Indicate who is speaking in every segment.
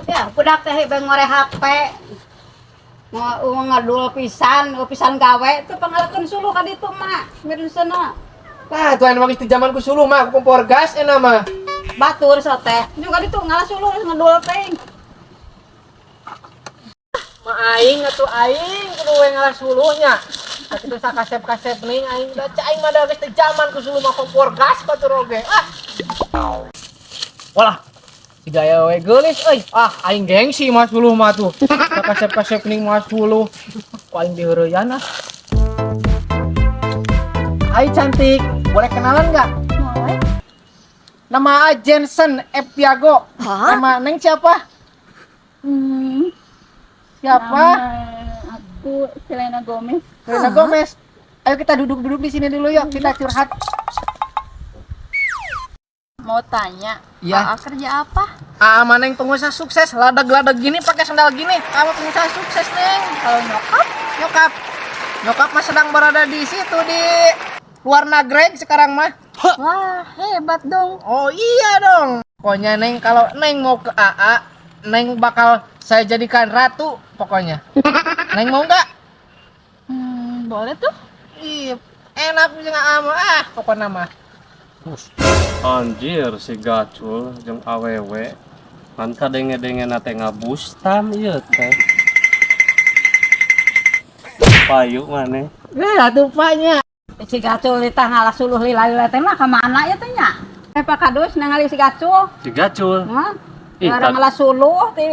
Speaker 1: Ya, budak teh bang ngore HP. Mau ngadul pisan, pisan gawe tuh pangalakeun suluh ka ditu mah. Mirsana.
Speaker 2: Lah, tuh anu geus zaman ku suluh mah, ku kompor gas enak mah.
Speaker 1: Batur so teh. Juga ditu ngalah suluh ngedul teh.
Speaker 2: Ma aing atuh aing kudu we ngalah suluhnya. Sakitu sakasep-kasep ning aing da aing mah da geus teu zaman ku suluh mah kompor gas batur oge. Ah. Walah. Si gaya we geulis euy. Ah, aing gengsi mah suluh mah tuh. Sakasep-kasep ning mah suluh. Ku aing diheureuyana. Hai cantik, boleh kenalan nggak?
Speaker 1: Boleh.
Speaker 2: Nama A Jensen F. Tiago. Nama Neng siapa? Siapa?
Speaker 1: Nama aku Selena Gomez.
Speaker 2: Selena Gomez. Ayo kita duduk-duduk di sini dulu yuk, kita curhat.
Speaker 1: Mau tanya,
Speaker 2: Iya.
Speaker 1: AA kerja apa?
Speaker 2: Ah, mana yang pengusaha sukses, ladeg-ladeg gini pakai sandal gini. Kamu pengusaha sukses, Neng.
Speaker 1: Kalau nyokap?
Speaker 2: Nyokap. Nyokap mah sedang berada di situ di luar nagreg sekarang mah.
Speaker 1: Wah, hebat dong.
Speaker 2: Oh iya dong. Pokoknya Neng, kalau Neng mau ke AA, Neng bakal saya jadikan ratu pokoknya. Neng mau nggak?
Speaker 1: Boleh tuh.
Speaker 2: Ih, enak jeung AA mah. Ah, pokoknya mah.
Speaker 3: Anjir si gacul jeung awewe ngan kadenge-denge teh ngabustam ieu teh. Payu maneh.
Speaker 2: Eh, atuh paknya.
Speaker 1: Si Gacul ditah ngalah suluh lila-lila teh mah ka mana ya teh nya? Eh Pak Kadus ningali si Gacul.
Speaker 3: Si gacul.
Speaker 1: Hah?
Speaker 3: Ih,
Speaker 1: Orang ngalah suluh ti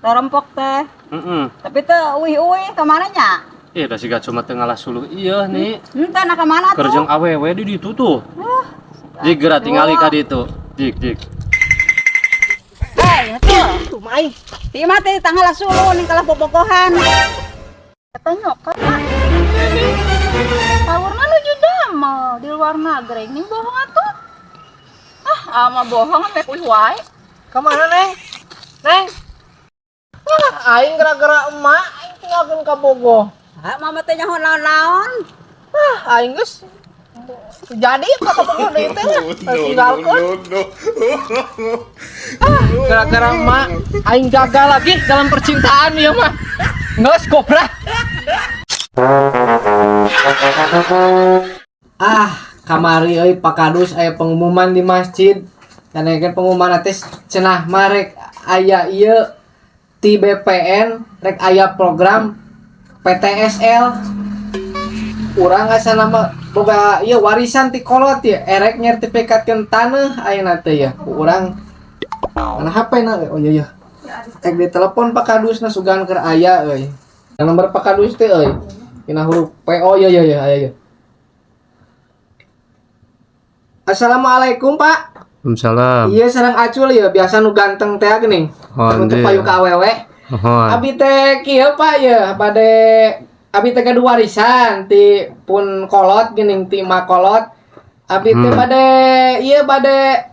Speaker 1: rorempok teh.
Speaker 3: Heeh.
Speaker 1: Tapi teh uih-uih ka mana nya?
Speaker 3: Ih, da si gacul mah teu ngalah suluh ieu nih.
Speaker 1: Henteu na ka mana
Speaker 3: Keur
Speaker 1: tuh?
Speaker 3: jeung awewe di ditu tuh. Jig geura tingali ka ditu. Jig jig.
Speaker 1: Eh, tuh.
Speaker 2: Tuh, mai.
Speaker 1: Ti mah teh tanggal suluh ning kalah bobogohan. Kata nyokap mah. Tawurna nuju damel di luar nagreg ning bohong atuh. Ah, ama bohong sampe kuih wae.
Speaker 2: Kemana, Neng? Neng? Wah, aing gara-gara emak aing tinggalkeun ka Bogo.
Speaker 1: Ah, mama teh nyaho naon-naon.
Speaker 2: Ah, aing geus jadi ka Bogo deui teh lah. Tinggalkeun.
Speaker 4: No, no.
Speaker 2: Gara-gara emak aing gagal lagi dalam percintaan ya mah. Ngeus kobra. Ah, kamari euy Pak Kadus aya pengumuman di masjid. Dan kan pengumuman teh cenah mah rek aya ieu ti BPN rek aya program PTSL. Urang asana mah boga ieu warisan ti kolot ya, erek nyertifikatkeun taneuh ayeuna teh ya. Ku urang mana HP na? Oh iya iya. Ek di telepon Pak Kadus na sugan keur aya euy. Nomor Pak Kadus teh euy. Dina huruf PO iya iya iya aya iya. Assalamualaikum Pak.
Speaker 3: Waalaikumsalam.
Speaker 2: Iya sareng Acul ya biasa nu ganteng teh geuning.
Speaker 3: Oh,
Speaker 2: Untuk
Speaker 3: anjir.
Speaker 2: payu ka awewe.
Speaker 3: Mohon.
Speaker 2: Abi teh kieu Pak ya bade abi teh gaduh warisan ti pun kolot geuning ti ma kolot. Abi teh bade ieu bade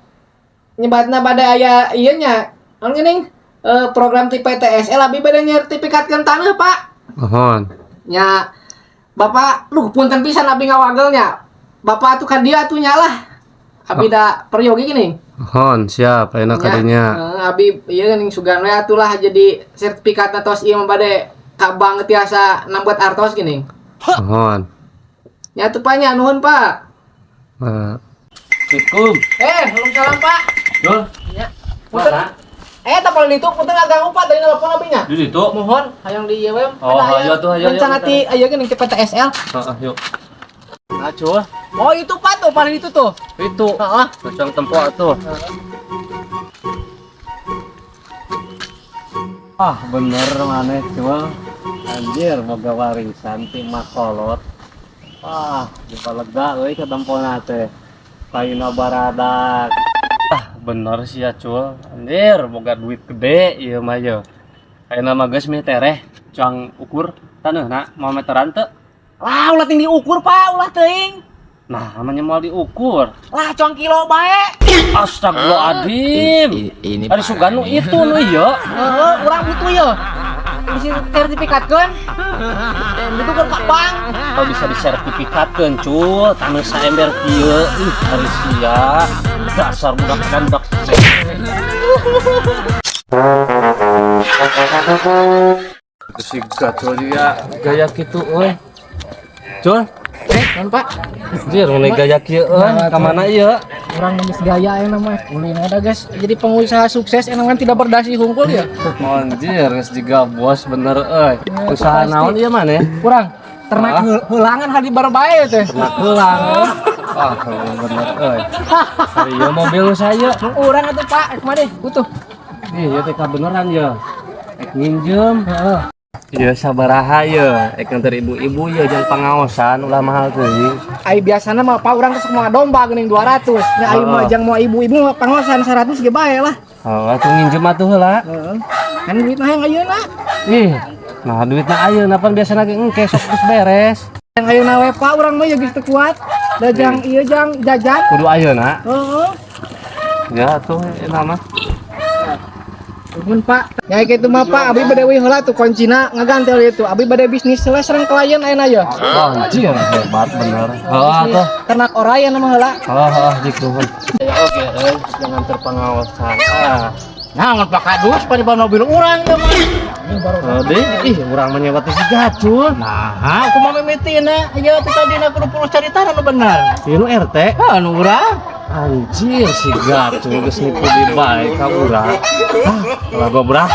Speaker 2: nyebatna bade aya ieu nya. Naon geuning? Program ti PTSL abi bade nyertifikatkeun taneuh Pak.
Speaker 3: Mohon.
Speaker 2: Nya Bapak, luh punten pisan abi ngawagel nya. Bapak atuh ka dieu atuh nya lah. Abi da peryogi geuning.
Speaker 3: Mohon siap ayeuna
Speaker 2: Nya,
Speaker 3: kadinya.
Speaker 2: Abi ieu geuning sugan we atuh lah jadi sertifikatna tos ieu mah bade ka bank tiasa nambuat artos geuning.
Speaker 3: Mohon.
Speaker 2: Nya atuh Pak nya nuhun Pak.
Speaker 3: Assalamualaikum.
Speaker 2: Waalaikumsalam Pak.
Speaker 3: Jul.
Speaker 2: Nya. Punten. Tah paling ditu punten ngaganggu Pak tadi nelpon abi nya.
Speaker 3: Di ditu.
Speaker 2: Mohon hayang di ieu we.
Speaker 3: Oh, hayo tuh, hayo,
Speaker 2: Rencana
Speaker 3: hayo,
Speaker 2: ti aya geuning ti PTSL.
Speaker 3: Heeh, yuk. Nah, Cul.
Speaker 2: Oh, itu Pak tuh paling itu tuh.
Speaker 3: Itu.
Speaker 2: Heeh.
Speaker 3: Kacang tempo tuh. Ah, bener maneh, Cul. Anjir, boga warisan ti makolot. Ah, dipalega euy ka tempona teh. Payuna baradak. Ah, bener sih ya, Cul. Anjir, boga duit gede ieu mah ye. Ayeuna mah geus mih tereh, cuang ukur taneuhna mau meteran teu?
Speaker 2: Lah, ulah ting diukur Pak, ulah teuing.
Speaker 3: Nah, namanya mau diukur.
Speaker 2: Lah, cuang kilo bae.
Speaker 3: Astagfirullahaladzim.
Speaker 4: Ini
Speaker 3: Ari sugan nu itu nu ieu.
Speaker 2: Heeh, urang butuh ye. Bisa sertifikatkeun. Itu kan ka bank.
Speaker 3: Kalau bisa disertifikatkeun, Cul, taneuh saember kieu. Ih, ari sia. Dasar budak dan budak. Si Gacul juga gaya kitu euy. Cul,
Speaker 2: Eh, naon, Pak?
Speaker 3: anjir mun gaya kieu euy, ka mana ieu?
Speaker 2: Urang geus gaya ayeuna mah. Ulin ada, guys. Jadi pengusaha sukses emang kan tidak berdasi hungkul ya.
Speaker 3: Anjir, geus jiga bos bener euy. Usaha
Speaker 2: pasti.
Speaker 3: naon ieu maneh?
Speaker 2: Kurang ternak heulangan hari bae teh.
Speaker 3: Ternak heulang. Wah, bener euy. Hari ieu mobil saya.
Speaker 2: Mang urang atuh, Pak, rek mana? Utuh.
Speaker 3: Ih, ieu teh kabeneran ye. Ek nginjem.
Speaker 2: Heeh.
Speaker 3: Ieu sabaraha ye? Ek nganter ibu-ibu ye jang pangaosan, ulah mahal teuing.
Speaker 2: Ai biasana mah, Pak, urang teh sok moal domba geuning 200. Nya ai mah jang moal ibu-ibu pangaosan 100 ge bae lah.
Speaker 3: Oh, atuh nginjem atuh heula.
Speaker 2: Heeh. Kan duitna yang ayeuna.
Speaker 3: Ih, nah duitna ayeuna pan biasana ge engke sok geus beres.
Speaker 2: Yang ayeuna we, Pak, urang mah ya geus teu kuat. Da jang ieu jang jajan.
Speaker 3: Kudu ayeuna.
Speaker 2: Heeh.
Speaker 3: Ya atuh enak mah.
Speaker 2: Nuhun, Pak. Ya kitu mah, Pak, abi bade uih heula tuh kuncina ngagantel itu. Abi bade bisnis heula sareng klien ayeuna ye.
Speaker 3: Anjir, hebat bener. Heeh atuh.
Speaker 2: Ternak oray aya mah heula.
Speaker 3: Heeh, heeh, jik nuhun. Ya oke euy, jangan terpengawasan. Ah.
Speaker 2: Nah, Pak Kadus pada bawa mobil urang ieu mah.
Speaker 3: Oh, deh, ih, urang mah nyewa teh si Gacul.
Speaker 2: Nah, aku mau mimitina. Ieu teh tadi na kudu pulus carita anu bener.
Speaker 3: Ieu nu RT.
Speaker 2: Ah, anu urang.
Speaker 3: Anjir, si Gacul geus nipu di bae ka urang. Ah, ulah gobrah.